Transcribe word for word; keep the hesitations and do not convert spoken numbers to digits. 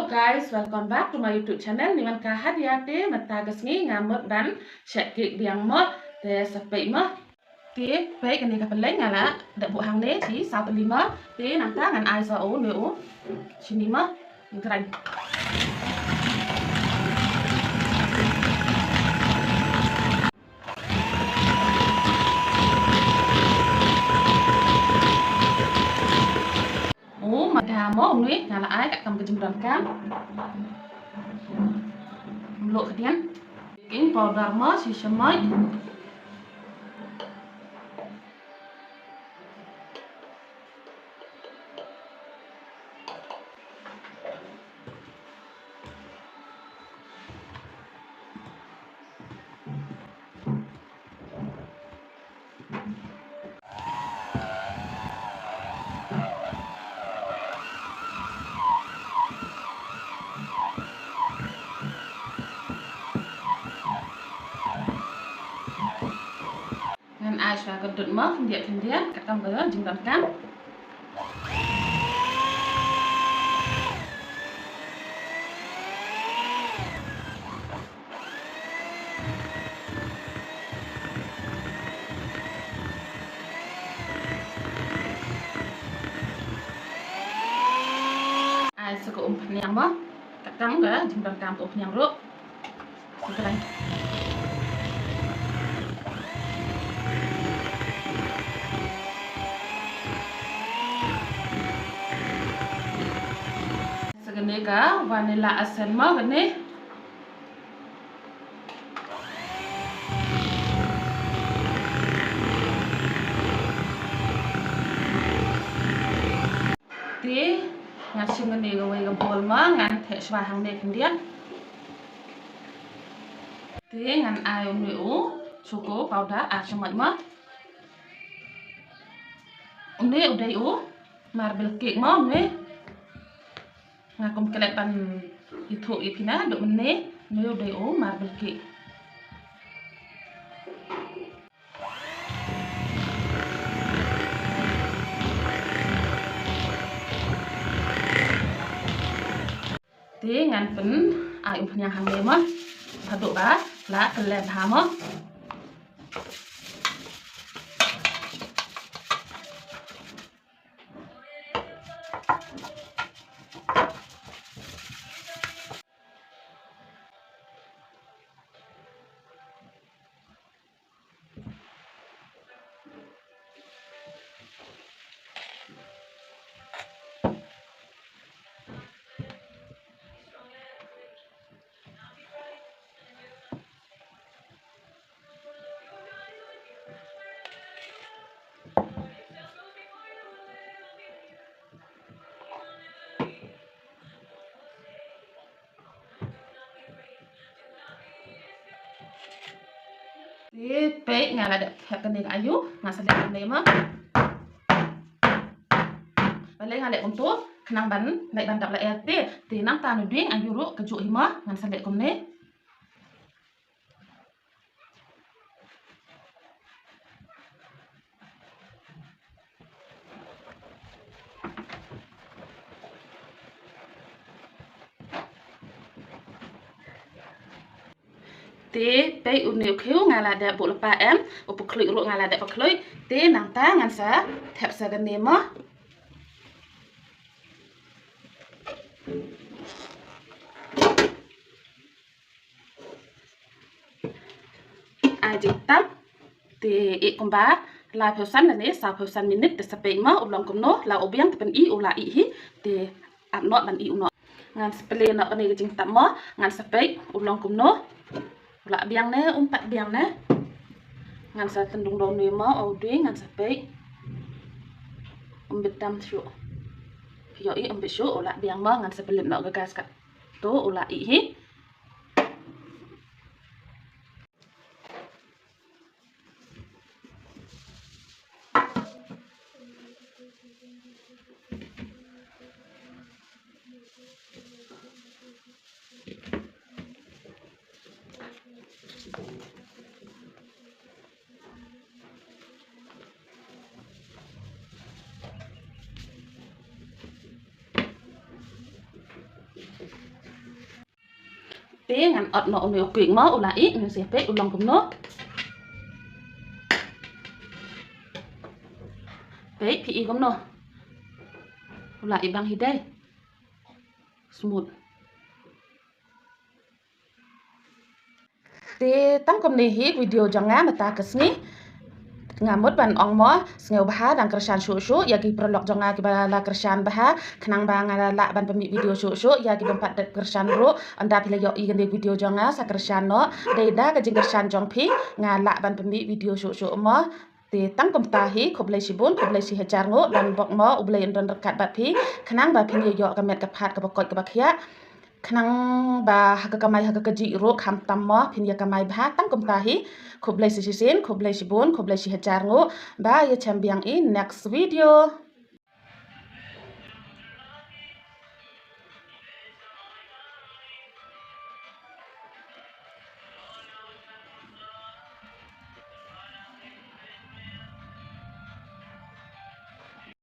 Guys, welcome back to my YouTube channel. Ni man ka Hadia te mynta ka sngi nga mut ban shake cake biang mo, te sa peit mo. Te peit kane ka pynleng nga la da buh hangne shi saw tylli mo. Te nangta ngan ai sa u ne u shini mo. Ngan kren. U mada mo, une nga la ai katkam ka jingdonkam. Mluh khadian. Baking powder mo shi shamoit. Ngan ai shuwa ka dud mo, khyndiat khyndiat, katkam ka jingdonkam. Ai sa ka umphniang mo, katkam ka jingdonkam ka umphniang ruh. Sa kane ka vanilla essence mo kane. Te ngan shim kane kawei ka bowl mo, ngan theh shuwa hangne khyndiat. Te ngan ai une u choco powder ar shamoit mo. Une u dei u marble cake mo une. Nga kum klet ban ïathuh ïa phi naduh mynne, une u dei u marble cake. Te ngan pyn ai umphniang hangne mo, haduh ba la kyllem bha mo. Te peit nga la dep thep kane ka ayu, ngan sa leh kumne mo. Balei nga leh kumto, khnang ban leh ban dap lyer te, te nangta une u dieng ayu ruh ka juh hi mo, ngan sa leh kumne. Te peit une u khiew nga la dep buh lypa em, u pynkhluit ruh nga la dep pynkhluit. Te nangta ngan sa thep sa kane mo. Ai jingtap. Te ïeh kumba laiphew san lane sawphew san minit te sa peit mo u long kumno, la u biang te pyn-i u la ih hi. Te ap noh ban ih u noh. Ngan sa plie noh kane ka jingtap mo, ngan sa peit u long kumno. U la biang ne um pat biang ne. Ngan sa tynrung noh ne mo u dieng, ngan sa peit. Um bit tam shuh. Ïohi um bit shuh u la biang mo, ngan sa pynlip noh ka gas katto u la ih hi. Te ngan ot noh une u cake mo, u la ih, ngan sa peit u long kumno. Peit phi i kumno. U la ih bang hi dei. Smooth. Te tang kumne hi video jong nga mynta ka sngi. Nga mut ban ong mo, sngewbha dang kyrshan shuh shuh ïa ki paralok jong nga kiba la kyrshan bha, khnang ba nga lah ban pynmih video shuh shuh ïa ki bym pat dep kyrshan ruh. Ynda phi la ïoh i kane video jong nga sa kyrshan noh, dei da ka jingkyrshan jong phi nga lah ban pynmih video shuh shuh mo. Te tang kumta hi, khublei shibun, khublei shihajar nguh, don bok mo, U Blei un don ryngkat bad phi, khnang ba phin ïoh ka met ka phad kaba koit kaba khiah. Khnang ba ha ka kamai ha ka kajih ruh kham tam mo, phin ïa kamai bha tang kumta hi. Khublei shisien, khublei shibun, khublei shihajar nguh. Ba ïa chem biang i next video.